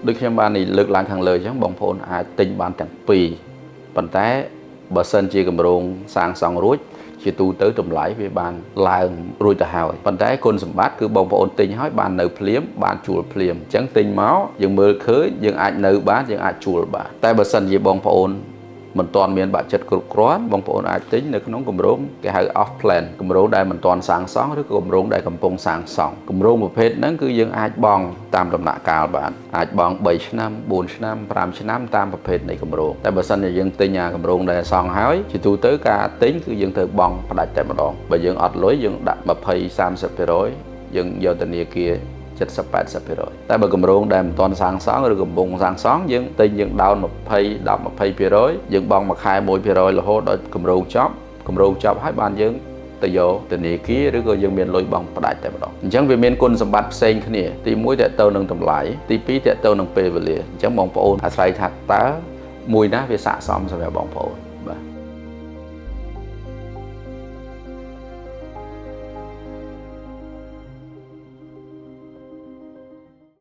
ដូចខ្ញុំបានលើកឡើងខាងលើអញ្ចឹងបងប្អូនអាចទិញបានទាំងពីរប៉ុន្តែបើសិនជាគម្រោងសាងសង់រួចជាទូទៅតម្លៃវាបានឡើងរួចទៅហើយប៉ុន្តែគុណសម្បត្តិគឺបងប្អូនទិញហើយបាននៅភ្លាមបានជួលភ្លាមអញ្ចឹងទិញមកយើងមើលឃើញយើងអាចនៅបានយើងអាចជួលបានតែបើសិនជាបងប្អូនមិនទាន់មានបាក់ចិត្តគ្រប់គ្រាន់បងប្អូនអាចទិញនៅក្នុងគម្រោងគេហៅ off plan គម្រោងដែលមិនទាន់សាងសង់ឬក៏គម្រោងដែលកំពុងសាងសង់គម្រោងប្រភេទហ្នឹងគឺយើងអាចបង់តាមដំណាក់កាលបានអាចបង់3ឆ្នាំ4ឆ្នាំ5ឆ្នាំតាមប្រភេទនៃគម្រោងតែបើសិនជាយើងទិញអាគម្រោងដែលសង់ហើយជាទូទៅការទិញគឺយើងត្រូវបង់ផ្ដាច់តែម្ដងបើយើងអត់លុយយើងដាក់20 30%យើងយកធនាគារ70 80%តែបើគម្រោងដែលមិនទាន់សាងសង់ឬកំពុងសាងសង់យើងទិញយើង down 20 10 20%យើងបង់មួយខែ1%រហូតដល់គម្រោងចប់គម្រោងចប់ហើយបានយើងទៅយកធនាគារឬក៏យើងមានលុយបង់ផ្ដាច់តែម្ដងអញ្ចឹងវាមានគុណសម្បត្តិផ្សេងគ្នាទី1តើទៅនឹងតម្លៃទី2តើទៅនឹងពេលវេលាអញ្ចឹងបងប្អូនអាស្រ័យថាតើមួយណាវាស័ក្តិសមសម្រាប់បងប្អូនបាទ។